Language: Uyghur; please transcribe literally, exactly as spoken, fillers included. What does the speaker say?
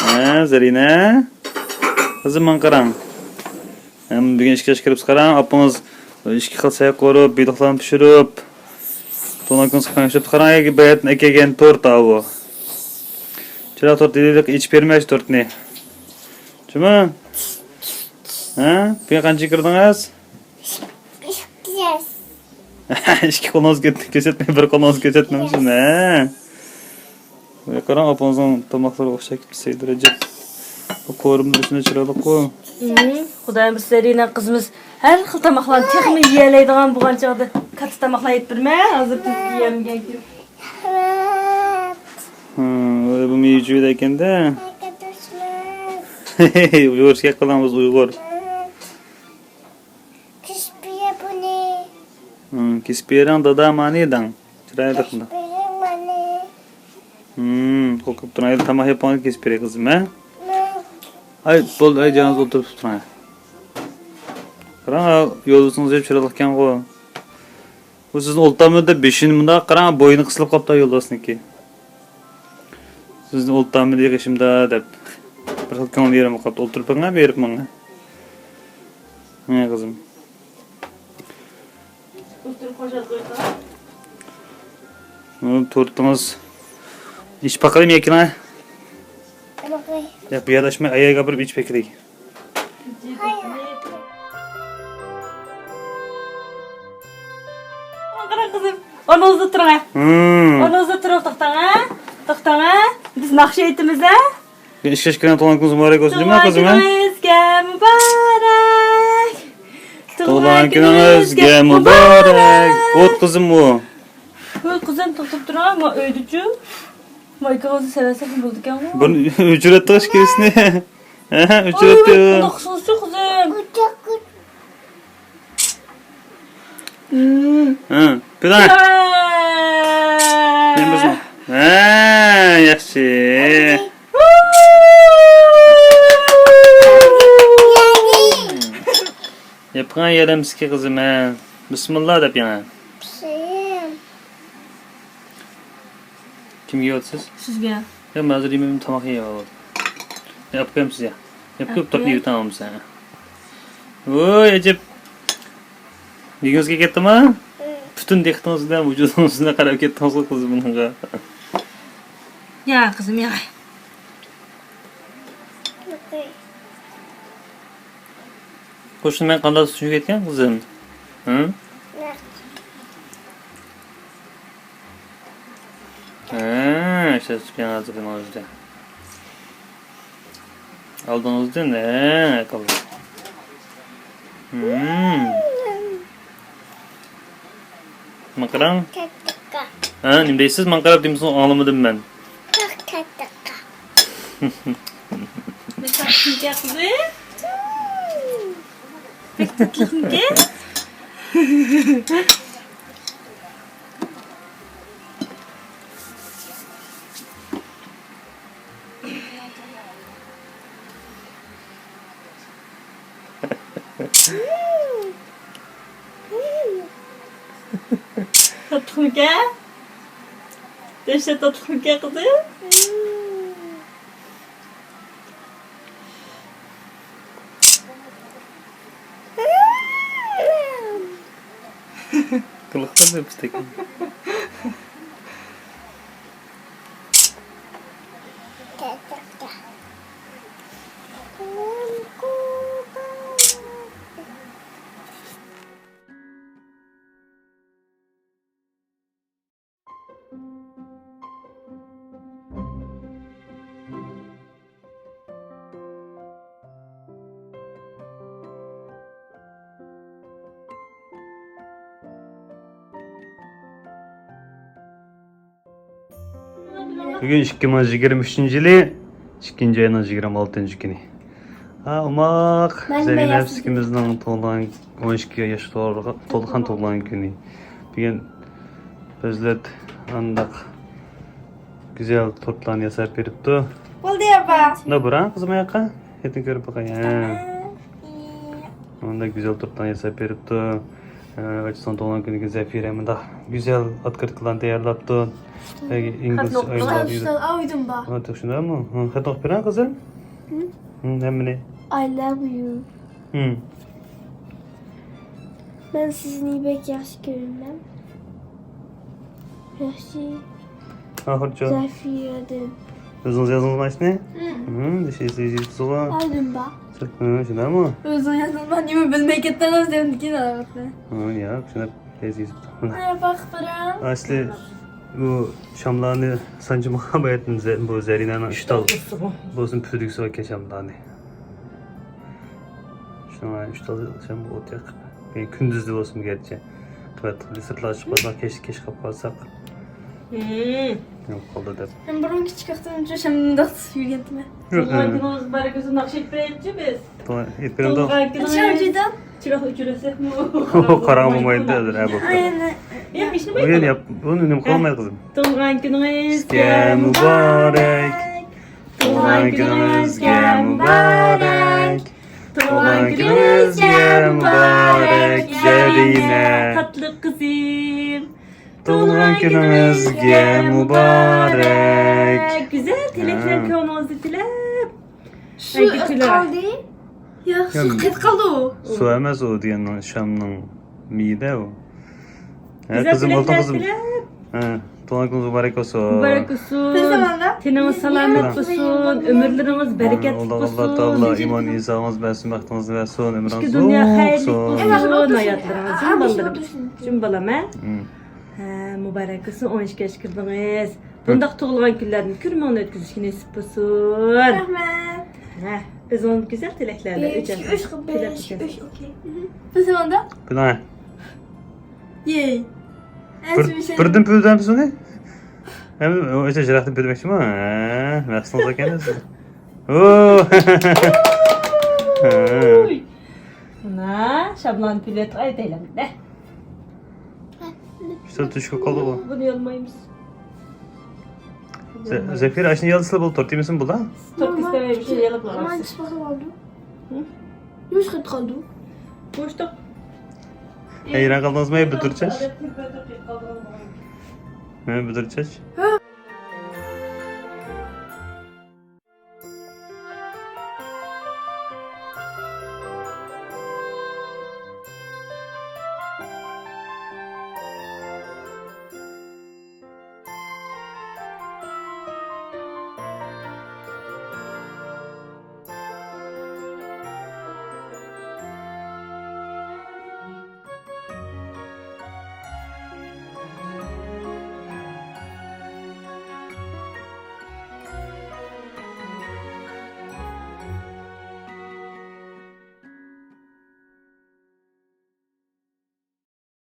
ھە، زەرىنە؟ قىزىم، ماڭا قاراڭ. ھەم بۈگۈن ئىشكە كىرىپسىز، قاراڭ، ئاپىڭىز ئىككى خىل سەي قورۇپ، بېلىقلارنى پىشۇرۇپ، تونۇلغان كۈنىڭىزگە پەڭشەپ، قاراڭ، بۇ يەردىن ئەكەلگەن تورت ئاۋۇ. چىراغ تورت دېدى، ئېچىپ بېرىمەن شۇ تورتنى. جۇمۇ؟ ھە؟ بۇگۈن قانچە كىردىڭىز؟ ئىككى يۈز. ئىككى قولىڭىزنى كۆ-، كۆرسەتمەي، بىر قولىڭىزنى كۆرسەتمەمسىز، ھە؟ قاراڭ، ئاپىڭىزنىڭ تاماقلىرىغا ئوخشاپ كېتىپسىز، رەجەپ. بۇ قورۇمىنىڭ ئۈستىنى چىرايلىققۇ. ئىم، خۇدايىم، بىز زەرىنە قىزىمىز ھەر خىل تاماقلارنى تېخىمۇ يېيەلەيدىغان بولغان چاغدا كاتتا تاماقلار يەپ بېرىمەن. ھازىر تېز يېيەلمىگەن كۈن. ھىم، بۇ مېۋە جۈۋىدە ئىكەندە. ئۇيغۇرچە گەپ قىلىڭ، بىز ئۇيغۇر. كېسىپ بېرە بۇنى. ھىم، كېسىپ بېرىڭ دادا مانى دەڭ. چىرايلىق قىلىڭ. كېسىپ بېرىڭ مانى. ھىم، قورقۇپ تۇرۇڭ. ھەيدە تاماق يەپ بولغاندىن كېيىن كېسىپ بېرەي قىزىم، ھە؟ مەن. ئاي، بولدى، ئاي، جانىڭىز ئولتۇرۇپ تۇرۇڭ، ھە. قاراڭ، يولۋىسىڭىز ھەم چىرايلىق ئىكەنغۇ. بۇ سىزنى ئولتۇرتامدۇ دەپ بېشىنى مۇنداق قاراڭ، بوينى قىسىلىپ قاپتۇ يولۋاسنىڭكى. سىزنى ئولتۇرتامدۇ يېغىشىمدا دەپ. بىر خىل كۆڭلى يېرىم قاپتۇ. ئولتۇرۇپ بېقىڭ، بېرىپ ماڭا. ھە، قىزىم. ئولتۇرۇپ قوشاق قويسا. ھە، تورتىڭىز. ئىچىپ باقايلى يەككىنى. باقاي. ياق، بۇ يەردە ئىچمەي، ئاياغىغا ئاپىرىپ ئىچىپ باقايلى. قاراڭ قىزىم. ئورنىڭىزدا تۇرۇڭ، ھە. ھىم. ئورنىڭىزدا تۇرۇڭ، توختاڭ، ھە. توختاڭ، ھە. بىز ناخشا ئېيتىمىز، ھە. ئىشكەش كىرگەن تۇغۇلغان كۈنىڭىز مۇبارەك بولسۇن، جۇما قىزىم، ھە. تۇغۇلغان كۈنىڭىزگە مۇبارەك. تۇغۇلغان كۈنىڭىزگە مۇبارەك. ئوت قىزىم ئۇ. ۋاي قىزىم، توختاپ تۇرۇڭ، ما ئۆيدىچۇ. مايكىڭىزنى سېلىۋەتسەك بولىدىكەنغۇ. بۇنى ئۆچۈرۈۋەتتىڭىز ئىككىلىسىنى. ھە، ئۆچۈرۈۋەتتى. ئاي، قىزىم. ھە، پىلان. ھە، ياخشى. ياپقان يەرلىمىسكى قىزىم، ھە. بىسمىللا دەپ يەڭ. كىمگە يەۋاتىسىز؟ سىزگە. ياق، مەن ھازىر يېمەيمەن، تاماق يەۋاتىمەن. ياپقىن سىزگە. ياپقىن، توپنى يېۋېتىڭ بولمىسا. ۋوي، ئەجەب. يېگىڭىز كېلىپ كەتتىما؟ پۈتۈن دىققىتىڭىز بىلەن ۋۇجۇدىڭىز بىلەن قاراپ كەتتىڭىزغۇ قىز بۇنىڭغا. يا، قىزىم، يا. قوشنا مەن قانداق چۈشىنىپ كەتكەن قىزىم؟ ھە؟ ھە، ئىشلەتكەن ھازىر ماۋزۇدا. ئالدىڭىزدىن، ھە، قىلدى. ھىم. ماڭا قاراڭ. كاتتىققا. ھە، نېمە دەيسىز؟ ماڭا قاراپ دېمىسىڭىز ئاڭلىمىدىم مەن. كاتتىققا. بەك تاتلىقمىكەن قىزىم؟ بەك تاتلىقمىكەن؟ تاتلىقمىكەن؟ دەھشەت تاتلىقمىكەن قىزىم؟ قىلىقلار بىر پىتەك. بۈگۈن ئىككى مىڭ يىگىرمە ئۈچىنچى يىلى ئىككىنچى ئاينىڭ يىگىرمە ئالتىنچى كۈنى. ھا، ئوماق. مەن زەينەپ ئىككىمىزنىڭ تۇغۇلغان، ئون ئىككى ياش تولغان، تولغان تۇغۇلغان كۈنى. بۈگۈن پەزىلەت ئانداق گۈزەل تورتلارنى ياساپ بېرىپتۇ. بولدى، ئاپا. مۇنداق بۇراڭ قىزىم ئاياققا. يېتىن كۆرۈپ باقاي. ھە. مۇنداق گۈزەل تورتلارنى ياساپ بېرىپتۇ. ئاچىسىنىڭ تۇغۇلغان كۈنىگە زەفىرە مۇنداق گۈزەل ئوتكرىتكىلارنى تەييارلاپتۇ. ئاۋۇيدۇم بار. شۇنداقمۇ؟ خەت ئوقۇپ بېرەڭ، قىزىم. ھەممىنى. I love you. مەن سىزنى بەك ياخشى كۆرىمەن. ياخشى. ئاخىرچۇ. زەفىرەدىن. ئۆزىڭىز يازدىڭىزمۇ ئاشۇنى؟ ھىم. ھىم، دېسىز يېزىپسىزغۇ. ئالدىم بار. ھىم، شۇنداقمۇ؟ ئۆزىڭىز يازدىڭىزمۇ، نېمە بىلمەي كەتتىڭىز دېدىم كېيىن ئاخىرىدا. ھىم، ياق، شۇنداق تېز يېزىپتۇ. ئايا باقىپ بېرىڭ. ئەسلى بۇ شاملارنى سانجىمىغان باياتتىن زە-، بۇ زەرىنەنىڭ ئۈچ تال بولسۇن پۈتۈدۈكسى بار ئىكەن شاملارنى. شۇڭا ئۈچ تال شام ئوت ياق. كۈندۈزدە بولسىمۇ گەرچە. قىممەت قىلدى، سىرتلارغا چىقىپ قالساق، كەچ، كەچ قاپ قالساق. ھىم. يوق قالدى دەپ. مەن بۇرۇن كىچىك ۋاقتىمدا شۇ شامنى مۇنداق تۇتۇپ يۈرگەنتىمەن. تۇغۇلغان كۈنىڭىز مۇبارەك بولسۇن، ناخشا ئېيتىپ بېرەيلىچۇ بىز؟ تۇغۇلغان كۈنىڭىز. چىراغ ئۆچۈرەسەكمۇ؟ قاراڭغۇ بولمايدۇ ھازىر، ھە، بولۇپتۇ. ياق، ھېچنېمە. ئۇنى نېمە قىلالمايدۇ قىزىم. تۇغۇلغان كۈنىڭىزگە مۇبارەك. تۇغۇلغان كۈنىڭىزگە مۇبارەك. تۇغۇلغان كۈنىڭىزگە مۇبارەك، زەرىنە. تاتلىق قىزىم. تۇغۇلغان كۈنىڭىزگە مۇبارەك. گۈزەل تىلەكلەر كۆڭلىڭىزدە تىلەپ. شۇ قالدى. ياق، سۇ قېتىپ قالدى ئۇ. سۇ ئەمەس ئۇ دېگەن شامنىڭ مېيىدە ئۇ. ھە، قىزىم، ئولتۇر قىزىم. ھە، تۇغۇلغان كۈنىڭىز مۇبارەك بولسۇن. مۇبارەك بولسۇن. تېنىڭىز سالامەت بولسۇن، ئۆمۈرلىرىڭىز بەرىكەتلىك بولسۇن. ئاللا تائالا ئىمان ئىساڭىز بەرسۇن، بەختىڭىزنى بەرسۇن، ئۆمرىڭىز ئىككى دۇنيا خەيرلىك بولسۇن، ھاياتلىرىڭىز. جىم بالىلىرىم. جىم بالام، ھە؟ ھە، مۇبارەك بولسۇن، ئون ئىككى ياشقا كىردىڭىز. بۇنداق تۇغۇلغان كۈنلەرنى كۆرمىڭىن ئۆتكۈزۈشكە نېسىپ بولسۇن. رەھمەت. ھە، ئۆزىڭىز گۈزەل تىلەكلەرنى ئۆچەرسىز. ئۈچ، بەش، ئۈچ، ئوكەي. بىلىڭە. يېي. بىر، بىردىن پۈۋدەمسىز ئۇنى؟ ھەم ئۆزى يىراقتىن پۈۋدىمەكچىمۇ؟ ھە، مەقسىتىڭىز ئىكەن سىز. مانا، شاملان پۈۋلەتتۇق، ئەيتەيلەمدە. شۇ تۈشۈپ قالدىغۇ. بۇنى يالمايمىز. زەفىرە، ئاشۇنى يالسىلا بولدى، تورت يېمىسىمۇ بولا؟ تورت ئىستەمەيمىز، شۇنى يالاپ قالامسىز. يوش قېتىپ قالدى. بوشتۇق. ھەيران قالدىڭىزمۇ، بۈدۈر چاچ؟ ھە، بۈدۈر چاچ. ھە،